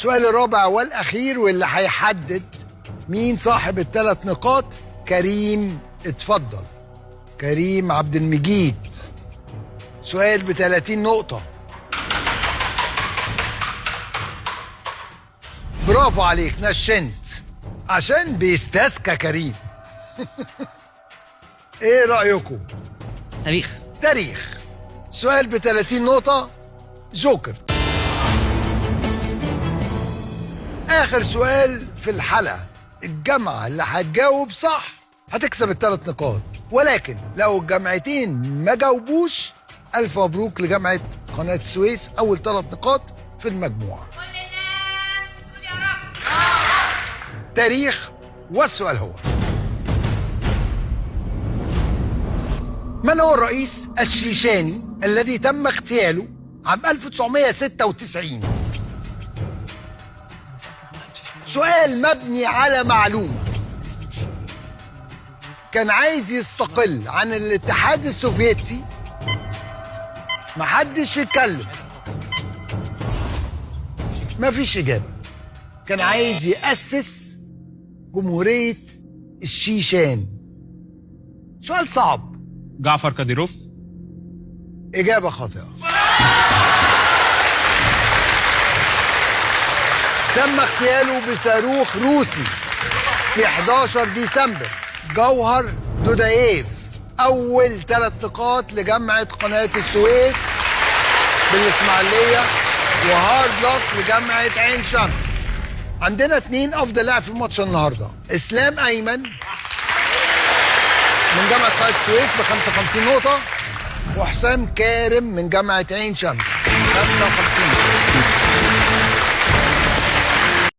السؤال الرابع والأخير واللي هيحدد مين صاحب الثلاث نقاط. كريم اتفضل. كريم عبد المجيد، سؤال ب 30 نقطة. برافو عليك، نشنت عشان بيستذكى كريم. ايه رأيكم؟ تاريخ. تاريخ. سؤال ب 30 نقطة، جوكر. آخر سؤال في الحلقة، الجامعة اللي هتجاوب صح هتكسب الثلاث نقاط، ولكن لو الجامعتين ما جاوبوش ألف مبروك لجامعة قناة السويس، أول ثلاث نقاط في المجموعة. تاريخ، والسؤال هو: من هو الرئيس الشيشاني الذي تم اغتياله عام 1996؟ سؤال مبني على معلومة. كان عايز يستقل عن الاتحاد السوفيتي. محدش يتكلم، مفيش إجابة. كان عايز يأسس جمهورية الشيشان. سؤال صعب. جعفر كاديروف. إجابة خاطئة. تم اغتياله بصاروخ روسي في 11 ديسمبر. جوهر دودايف. أول ثلاث نقاط لجامعة قناة السويس بالإسماعيلية، و hard luck لجامعة عين شمس. عندنا اثنين أفضل لاعب في ماتش النهاردة: إسلام أيمن من جامعة قناة السويس ب 55 نقطة، وحسام كارم من جامعة عين شمس 55 نقطة.